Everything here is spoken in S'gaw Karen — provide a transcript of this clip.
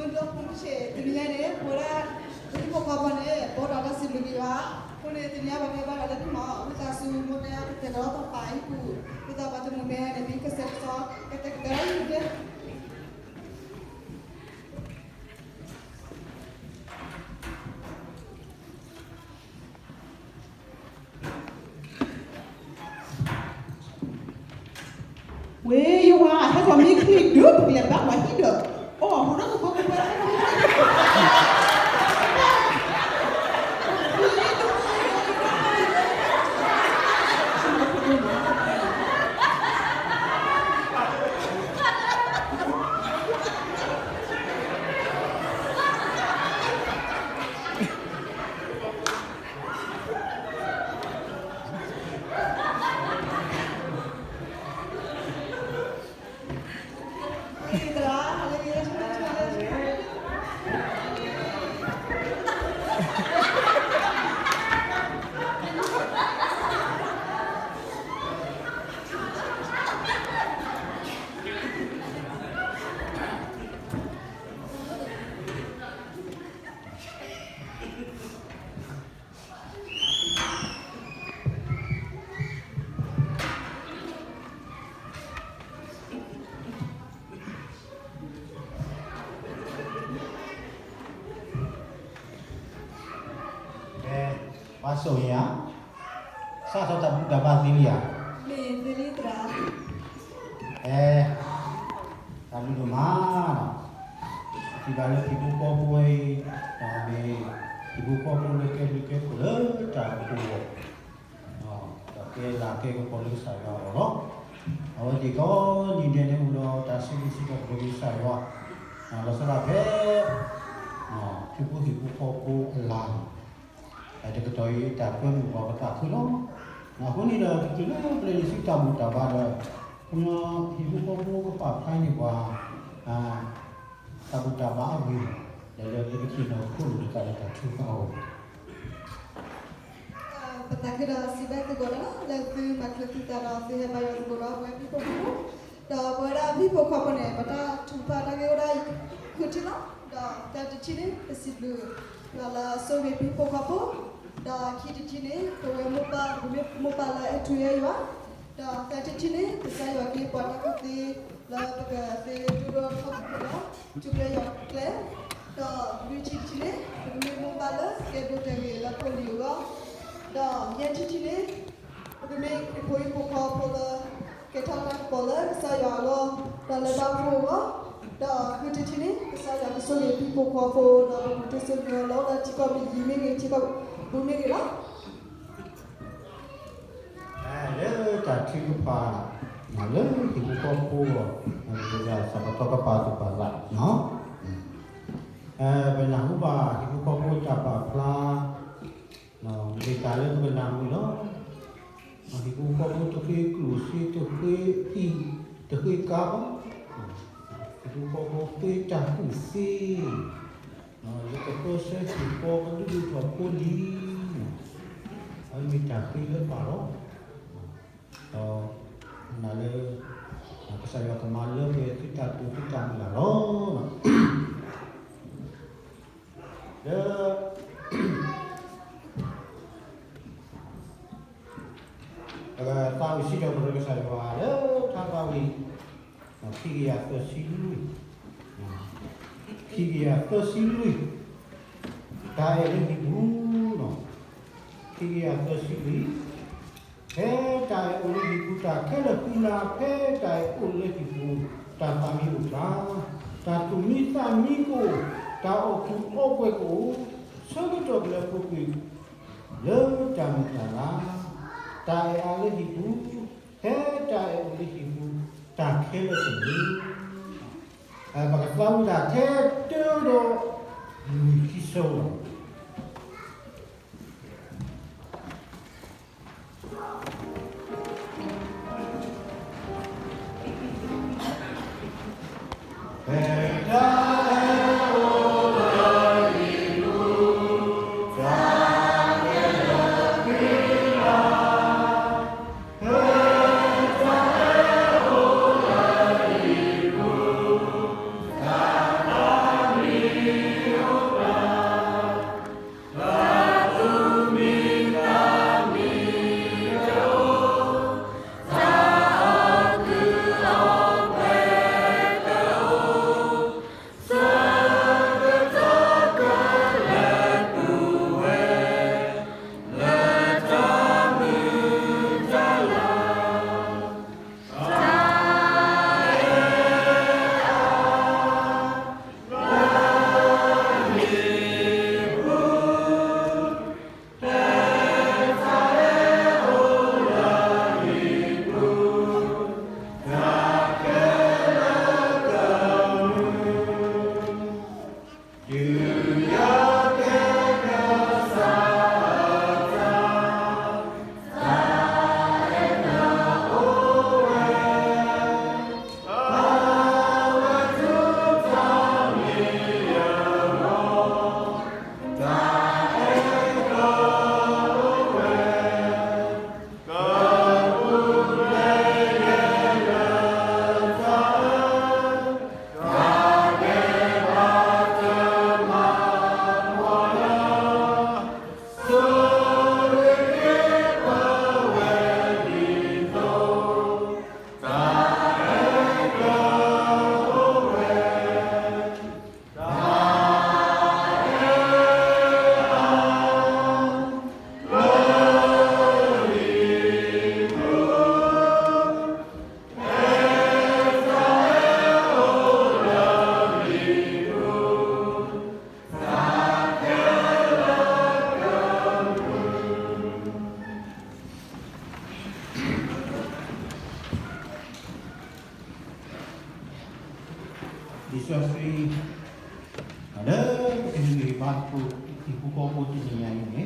ဒီးပူဆ့ၣ်တနံၤညါန့ၣ် ပဝဲဒၣ် ပဟံၣ်ဖိဃီဖိန့ၣ် ပအိၣ်ဒီးတၢ်စံးဘျုးက့ၤယွၤ, အဃိန့ၣ် တနံၤညါပှၤကဲဘၣ်ဒီးလၢနံၣ်မး ဝံသးစူၤ မိၢ်တဲအကတဲာ်ကတီၤပာ်ဟံၣ်ပူၤ, ဝံသးပှၤတမုာ်မဲန့ၣ် ပဟံၣ်ကစဲးကစီ ကတဲာ်ကတီၤလၢယုၢ်ဒဲ ဝ့ၢ်ယဝၤ ဟဲခီမံချံဒုး ပကလဲၤဘၣ်ပှၤဟံၣ်ဒီး အိၣ်ဟိးထီၣ်ကဖိကဖိ ပှၤစိာ်န့ၣ်ဧါ, စးထီၣ်တၢ်ဘူၣ်တၢ်ဘါသ့လံဧါ, မ့ၢ်သ့လံသရၣ်, အဲ တၢ်ဘျုးဒိၣ်မးနီၤ, ထံၣ်ဘၣ်လၢဟံၣ်ဖိဃီဖိအံၤ, တၢ်မ့ၢ် ဟံၣ်ဖိဃီဖိလၢကဲဘျုးကဲဖှိၣ်လၢတၢ်အိၣ်ဖှိၣ်အဂီၢ်, ဒီးကဲလၤကဲကပီၤလၢကစၢ်ယွၤအဂီၢ်လီၤ. အဝဲသ့ၣ်ကိးနံၤဒဲးန့ၣ်အိၣ်ဒီးတၢ်စံးဘျုးစံးထီၣ်ပတြၢၤကစၢ်ယွၤ, လီၤဆီဒၣ်ဖဲ ထံဖိဟံၣ်ဖိဃီဖိအလၤ တကတီၢ်အံၤတၢ်ကွဲမုာ်ပှၤပသးခုလီၤ. အဃိန့ၣ်ဒီး တချုးလၢပလဲၤနုာ်ဆူတၢ်ဘူၣ်တၢ်ဘါဒီး ကညီဟံၣ်ဖိဃီဖိကပာ်ဖျါန့ၢ်ပှၤ တၢ်ဘူၣ်တၢ်ဘါအဂ့ၢ်, ဒီးလၢပကထံၣ်နီၣ်ခိၣ်လိာ်တကးလၢတၢ်ထုကဖၣ်အဂီၢ် ပသးခုဒီးစံးဘျုးသုကိးဂၤဒဲးလီၤ, လၢသုမၤချုးသုသးဒီးသုဟဲဘါယွၤသကိးဒီးပဝဲဟံၣ်ဖိဃီဖိ, ဒီးပဝဲဒၣ်ဟံၣ်ဖိဃီဖိန့ၣ် ပတၢ်ထုကဖၣ်တၢ်ဂ့ၢ်အိၣ်ဒၣ်ယဲၢ်ခုထံၣ်လီၤ. ဒီးတၢတထံၣ်န့ၣ် ပစံးဘျုးယွၤလၢအဆိၣ်ဂ့ၤပဟံၣ်ဖိဃီဖိ, ဒီးခံတထံၣ်န့ၣ် ပဝဲမိၢ်ပၢ် ပမ့ၢ်မိၢ်ပၢ်လၢအအဲၣ်ထူအဲၣ်ယွၤ, ဒီးသၢထံၣ်တထံၣ်န့ၣ် ကစၢ်ယွၤကဟ့ၣ်ပှၤတၢ်ကူၣ်သ့ လၢပကသ့ဒိၣ်ဒိၣ်ထီၣ်ထီထီၣ်ဒီး ထူၣ်ဖျဲးယွၤကျဲ, ဒီးလွံၢ်ထံၣ်တထံၣ်န့ၣ် ပကမ့ၢ်မိၢ်ပၢ်လၢကဲဒိၣ်တဲာ်ဂ့ၤလၢဖိလံၤအဂီၢ်, ဒီးယဲၢ်ထံၣ်တထံၣ်န့ၣ် ပကမ့ၢ်ဟံၣ်ဖိဃီဖိလၢ ကဲထီၣ်တၢ်ကပီၤလၢကစၢ်ယွၤအဂီၢ်, ဒီးလၢတၢ်အိၣ်ဖှိၣ်အဂီၢ်, ဒီးဃုထံၣ်တထံၣ်န့ၣ် ကစၢ်ယွၤကဆိၣ်ဂ့ၤဟံၣ်ဖိဃီဖိ ဒီးပဘူၣ်ထူၣ်စိနံၤအီၤလီၤ လၢထံကီၢ်ပယံၤမ့ၢ်ဂ့ၤ ထံကီၢ်ပူၤမ့ၢ်ဂ့ၤလီၤ. လၢတၢ်ထုကဖၣ် လၢဟံၣ်ဖိဃီဖိအဂီၢ်, ပစးထီၣ်ကပာ်သူၣ်ပာ်သး, ပနၢ်ဟူဘၣ်ဟံၣ်ဖိဃီဖိတၢ်ပာ်ဖျါ, မ့ၢ်တၢ်လၢပကနၢ်ဟူလီၤ. ဟံၣ်ဖိဃီဖိတဃ့ကျိၣ်စ့ တဃ့အံၣ် တဃ့ကါဘၣ်, ဟံၣ်ဖိဃီဖိဃ့တၢ်ကူၣ်သ့ လၢကပၢဆှၢဟံၣ်ဃီကဒိၣ်ဒိၣ်ထီၣ်ဖိလံၤ, အဝဲမ့ၢ်တၢ်ဃ့လၢပာ်လီၤ. ဒီးနာ်လၢ ကစၢ်ယွၤကမၤလၢပှဲၤသုတၢ်တိာ်သုတၢ်မုၢ်လၢ်လီၤ. လၢ ပကသးဝံၣ်စံးထီၣ်ပတြၢၤကစၢ်ယွၤလၢထါသးဝံၣ် ခံကယၤသၢဆံလွံၢ်, ခံကယၤသၢဆံလွံၢ်, တၢ်အဲၣ်လၢဟံၣ်ပူၤ, ခံကယၤသၢဆံလွံၢ်, ဖဲတၢ်အဲၣ်အိၣ်လၢဟံၣ်ပူၤ တၢ်ခဲလၢာ်ဃံလၤ ဖဲတၢ်အဲၣ်အိၣ်လၢဟံၣ်ပူၤ တၢ်သးမံအိၣ်ဖျါ, တၢ်သူၣ်မံသးမံကအိၣ်, တၢ်အီၣ်ကူအီပှဲၤကအိၣ်, ဆၢကတီၢ်ကလဲၤပူၤကွံာ် လၢတၢ်မုၢ်တၢ်လၤ, တၢ်အဲၣ်အါလၢဟံၣ်ပူၤ, ဖဲတၢ်အဲၣ်အိၣ်လၢဟံၣ်ပူၤ, တၢ်ခဲလၢာ်ကမုာ်, ပကသးဝံၣ်တၢ်ထဲတၢဒီး လွံၢ်ခံဆၢလီၤ. လံာ်စီဆှံ လၢပကဟ့ၣ်ဂံၢ်ဟ့ၣ်ဘါသကိး ဟံၣ်ဖိဃီဖိတနံၤညါအံၤန့ၣ်